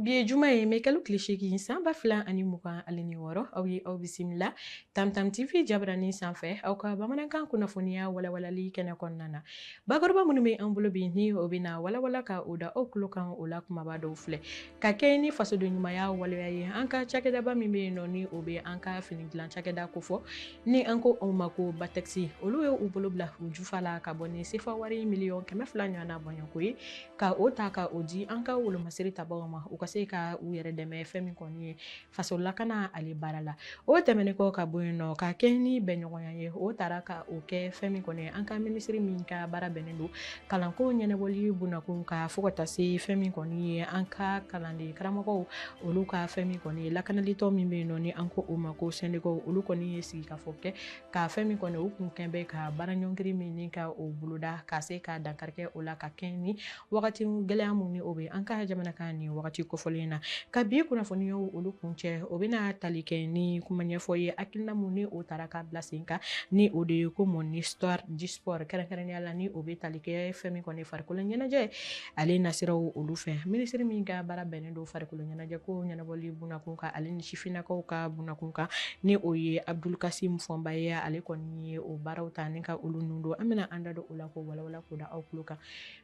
Bi ye juma ye, mɛ kalo tile 8 san 2026. Aw ye aw bisimila Tamtam TV jabarani sanfɛ, aw ka bamanankan kunnafoniya walawalali kɛnɛ kɔnɔna na. Bakuruba minnu bɛ an bolo bi, ni o bɛna walawala ka o da aw tulo kan, o la kumaba dɔw filɛ: ka kɛ ni fasoden ɲumanya waleya ye, an ka cakɛdaba min bɛ yen nɔ, ni o bɛ an ka fini dilan cakɛda kofɔ, ni an ko o ma ko Batɛkisi, olu ye u bolo bila u jufa la ka bɔ ni sefa wari miliyɔn 200 ɲɔgɔnna bɔɲɔgɔnko ye, ka o ta ka o di an ka wolomasiri tabaw ma, u ka se ka u yɛrɛ dɛmɛ fɛn min kɔni ye faso lakana ale baara la. O tɛmɛnen kɔ ka bɔ yen nɔ, ka kɛ ni bɛnɲɔgɔnya ye, o taara ka o kɛ fɛn min kɔni ye an ka minisiri min ka baara bɛnnen don kalanko ɲɛnabɔli bunakun ka, fo ka taa se fɛn min kɔni ye an ka kalanden karamɔgɔw olu ka fɛn min kɔni ye lakanalitɔ min bɛ yen nɔ, ni an ko o ma ko sɛndikaw, olu kɔni ye sigikafɔ kɛ ka fɛn min kɔni u kun kɛn bɛ ka baara ɲɔngiri min ni ka o boloda, ka se ka dankari kɛ o la, ka kɛ ni wagati gɛlɛya mun ni o bɛ an ka jamana kan nin wagati kofɔlen na. Ka bi kunnafoniyaw olu kuncɛ, o bɛna tali kɛ ni kuma ɲɛfɔ ye, hakilina mun ni o taara ka bila sen kan, ni o de ye ko mon histoire du sport, kɛrɛnkɛrɛnnenya la ni o bɛ tali kɛ fɛn min kɔni farikolo ɲɛnajɛ ale nasiraw olu fɛ. Minisiri min ka baara bɛnnen don farikolo ɲɛnajɛ ko ɲɛnabɔli bunakun kan, ale ni sifinnakaw ka bunakun kan, ni o ye Abdul Kasim Fɔnba ye, ale kɔni ye o baaraw ta ni ka olu nun don. An bɛna an da don o la k'o walawala k'o da aw tulo kan.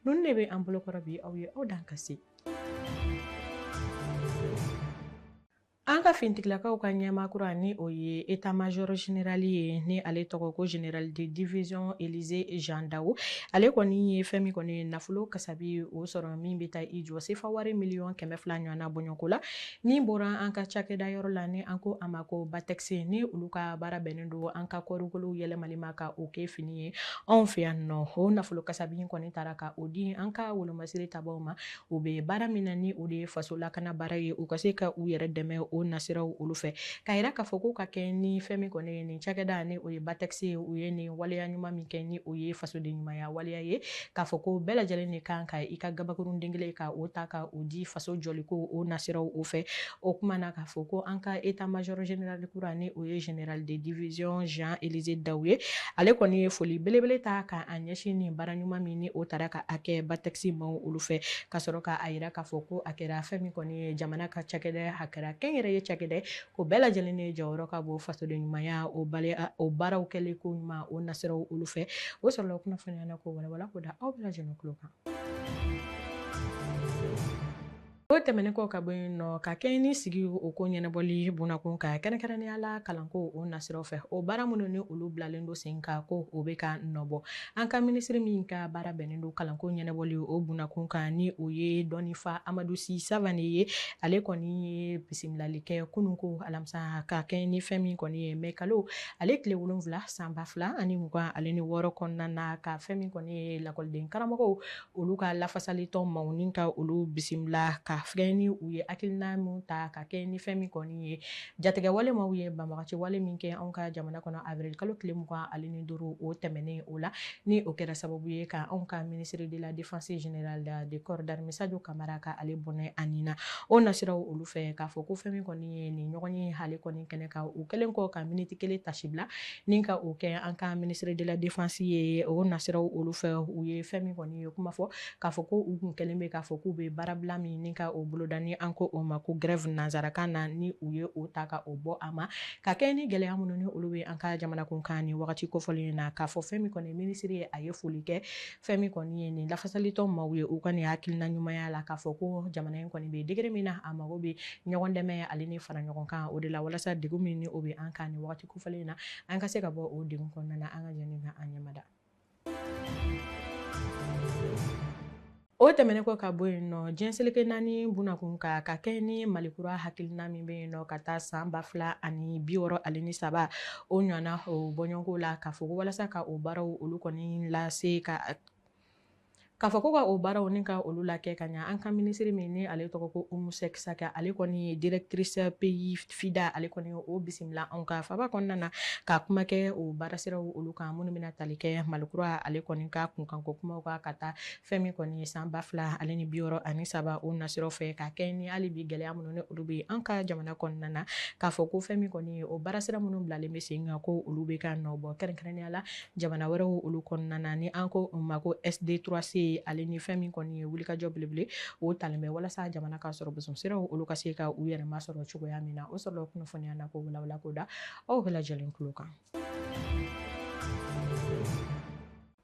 Ninnu de bɛ an bolokɔrɔ bi. Aw ye aw dan ka se. An ka finitigilakaw ka ɲɛmaa kura, ni o ye état major général ye, ni ale tɔgɔ ko général de division Élisée Jean Daou, ale kɔni ye fɛn min kɔni ye nafolo kasabi o sɔrɔ min bɛ taa i jɔ sefa wari miliyɔn 200 ɲɔgɔnna bɔɲɔgɔnko la, min bɔra an ka cakɛda yɔrɔ la, ni an ko a ma ko Batɛkisi, ni olu ka baara bɛnnen don an ka kɔɔrikolow yɛlɛmali ma ka o kɛ fini ye anw fɛ yan nɔ. O nafolo kasabi kɔni taara ka o di an ka wolomasiri tabaw ma, u bɛ baara min na, ni o de ye faso lakana baara ye, u ka se ka u yɛrɛ dɛmɛ o nasiraw olu fɛ. K'a yira k'a fɔ ko ka kɛ ni fɛn min kɔni ye nin cakɛda, ni o ye Batɛkisi ye, u ye nin waleya ɲuman min kɛ, ni o ye fasoden ɲumanya waleya ye, k'a fɔ ko bɛɛ lajɛlen de kan ka i ka gabakurun den kelen ka o ta ka o di faso jɔliko o nasiraw o fɛ. O kuma na, k'a fɔ ko an ka état major général kura, ni o ye général de division Jean Élisée Daou ye, ale kɔni ye foli belebele ta ka a ɲɛsin nin baara ɲuman min ni o taara ka a kɛ Batɛkisi maaw olu fɛ, ka sɔrɔ ka a yira k'a fɔ ko a kɛra fɛn min kɔni ye jamana ka cakɛda, a kɛra kɛnyɛrɛye cakɛda, ko bɛɛ lajɛlen de jɔyɔrɔ ka bon fasoden ɲumanya o baliya o baaraw kɛli ko ɲuman o nasiraw olu fɛ. O sɔrɔla kunnafoniya na k'o walawala k'o da aw bɛɛ lajɛlen tulo kan. O tɛmɛnen kɔ ka bɔ yen nɔ, ka kɛ ni sigi o ko ɲɛnabɔli bunakun kan, kɛrɛnkɛrɛnnenya la kalanko o nasiraw fɛ, o baara minnu ni olu bilalen don sen kan, ko o bɛ ka nɔbɔ, an ka minisiri min ka baara bɛnnen don kalanko ɲɛnabɔli o bunakun kan, ni o ye dɔnnifa Amadu Si Savane ye, ale kɔni ye bisimilali kɛ kunun ko alamisa, ka kɛ ni fɛn min kɔni ye mɛ kalo ale tile 7 san 2026 kɔnɔna na, ka fɛn min kɔni ye lakɔliden karamɔgɔw olu ka lafasalitɔn maaw ni ka olu bisimila, ka fɛn ni u ye hakilina min ta ka kɛ ni fɛn min kɔni ye jatigɛ wale maaw ye banbagaci wale min kɛ anw ka jamana kɔnɔ avril kalo tile 25 o tɛmɛnen o la, ni o kɛra sababu ye ka anw ka ministre de la Défense, général de corps d'armée Sadio Kamara, ka ale bɔnɛ a nin na o nasiraw olu fɛ. K'a fɔ ko fɛn min kɔni ye nin ɲɔgɔn ye ale kɔni kɛnɛ kan, u kɛlen kɔ ka miniti kelen tasi bila ni ka o kɛ an ka ministre de la Défense ye o nasiraw olu fɛ, u ye fɛn min kɔni ye kuma fɔ k'a fɔ ko u kun kɛlen bɛ k'a fɔ k'u bɛ baarabila min ni ka o boloda, ni an ko o ma ko grève nanzarakan na, ni u ye o ta ka o bɔ a ma, ka kɛ ni gɛlɛya minnu ni olu bɛ an ka jamana kun kan nin wagati kofɔlen in na. K'a fɔ fɛn min kɔni minisiri ye, a ye foli kɛ fɛn min kɔni ye nin lafasalitɔn maaw ye u ka nin hakilina ɲumanya la, k'a fɔ ko jamana in kɔni bɛ degré min na, a mago bɛ ɲɔgɔn dɛmɛ ale ni fara ɲɔgɔn kan o de la, walasa degun min ni o bɛ an kan nin wagati kofɔlen in na, an ka se ka bɔ o degun kɔnɔna na. An ka jɛ ni ka an ɲɛmada. O tɛmɛnen kɔ ka bɔ yen nɔ, diɲɛ seleke naani bunakun kan, ka kɛ ni Malikura hakilina min bɛ yen nɔ ka taa san 2063 o ɲɔgɔnna o bɔɲɔgɔnko la, k'a fɔ ko walasa ka o baaraw olu kɔni lase ka k'a fɔ ko ka o baaraw ni ka olu lakɛ ka ɲa, an ka minisiri min ni ale tɔgɔ ko Oumou Seck Saka, ale kɔni ye directrice pays FIDA, ale kɔni o bisimila anw ka faba kɔnɔna na ka kuma kɛ o baarasiraw olu kan minnu bɛna tali kɛ Malikura ale kɔni ka kunkanko kumaw kan ka taa fɛn min kɔni ye san 2063 o nasiraw fɛ, ka kɛ ni hali bi gɛlɛya minnu ni olu bɛ an ka jamana kɔnɔna na, k'a fɔ ko fɛn min kɔni ye o baarasira minnu bilalen bɛ sen kan, ko olu bɛ ka nɔ bɔ, kɛrɛnkɛrɛnnenya la jamana wɛrɛw olu kɔnɔna na, ni an ko o ma ko SD3C. se ale ni fɛn min kɔni ye wulikajɔ belebele o talen bɛ walasa jamana ka sɔrɔ boson siraw olu ka se ka u yɛrɛ masɔrɔ cogoya min na. O sɔrɔla kunnafoniya na ko walawala ko da aw bɛɛ lajɛlen tulo kan.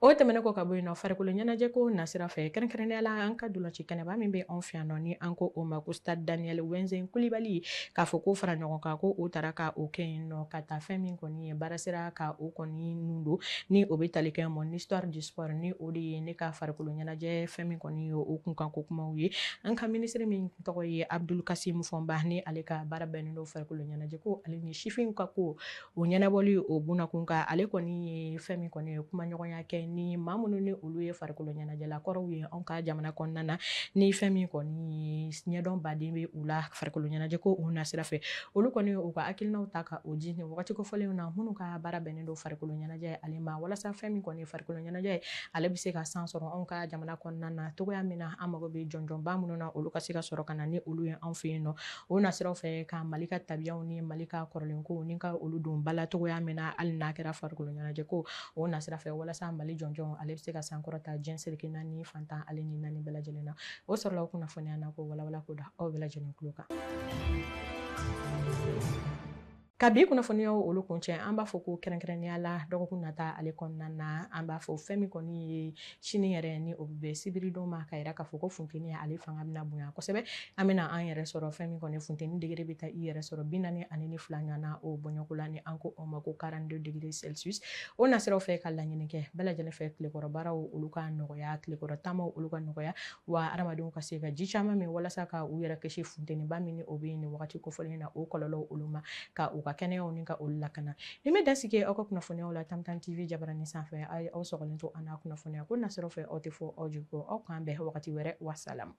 O tɛmɛnen kɔ ka bɔ yen nɔ, farikolo ɲɛnajɛ ko nasira fɛ, kɛrɛnkɛrɛnnenya la an ka dolanci kɛnɛba min bɛ anw fɛ yan nɔ ni an ko o ma ko stade Daniel Wenzen Kulibali, k'a fɔ ko fara ɲɔgɔn kan ko o taara ka o kɛ yen nɔ ka taa fɛn min kɔni ye baarasira ka o kɔni nun don ni o bɛ tali kɛ mon histoire du sport, ni o de ye ne ka farikolo ɲɛnajɛ fɛn min kɔni ye o kunkan ko kumaw ye. An ka minisiri min tɔgɔ ye Abdul Kasim Fɔnba, ni ale ka baara bɛnnen don farikolo ɲɛnajɛ ko ale ni sifinw ka ko o ɲɛnabɔli o bunakun kan, ale kɔni ye fɛn min kɔni ye kumaɲɔgɔnya kɛ ni maa minnu ni olu ye farikolo ɲɛnajɛla kɔrɔw ye anw ka jamana kɔnɔna na, ni fɛn min kɔni ɲɛdɔn baden bɛ u la farikolo ɲɛnajɛ ko o nasira fɛ. Olu kɔni u ka hakilinaw ta ka o di nin wagati kofɔlenw na minnu ka baara bɛnnen don farikolo ɲɛnajɛ ale ma, walasa fɛn min kɔni ye farikolo ɲɛnajɛ ale bɛ se ka san sɔrɔ anw ka jamana kɔnɔna na cogoya min na. An mago bɛ jɔnjɔnba minnu na olu ka se ka sɔrɔ ka na ni olu ye anw fɛ yen nɔ, o nasiraw fɛ ka Mali ka tabiyaw ni Mali ka kɔrɔlenkow ni ka olu don ba la cogoya min na, hali n'a kɛra farikolo ɲɛnajɛ ko o nasira fɛ, walasa Mali jɔnjɔn ale bɛ se ka sankɔrɔta diɲɛ seleke naani fantan ale ni naani bɛɛ lajɛlen na. O sɔrɔla o kunnafoniya na ko walawala ko da aw bɛɛ lajɛlen tulo kan. Ka bi kunnafoniyaw olu kuncɛ, an b'a fɔ ko kɛrɛnkɛrɛnnenya la dɔgɔkun nata ale kɔnɔna na, an b'a fɔ fɛn min kɔni ye sini yɛrɛ ni o bɛ bɛn sibiridon ma, ka yira k'a fɔ ko funteni ale fanga bɛna bonya kosɛbɛ. An bɛna an yɛrɛ sɔrɔ fɛn min kɔni funteni degré bɛ taa i yɛrɛ sɔrɔ 42 ɲɔgɔn na o bɔɲɔgɔn la, ni an ko o ma ko 42 degré Celsius. O nasiraw fɛ ka laɲini kɛ bɛɛ lajɛlen fɛ tilekɔrɔ baaraw olu ka nɔgɔya, tilekɔrɔ taamaw olu ka nɔgɔya, wa adamadenw ka se ka ji caman min walasa ka u yɛrɛ kisi funteniba min ni o bɛ nin wagati kofɔlen na o kɔlɔlɔw olu ma, ka u ka kɛnɛyaw ni ka olu lakana. Ni bɛ dasigi aw ka kunnafoniyaw la Tam Tam TV jabaranin sanfɛ, a ye aw sɔgɔlen to an n'a kunnafoniya ko nasiraw fɛ, aw tɛ fɔ aw jigi kɔ. Aw k'an bɛn wagati wɛrɛ, wasalam.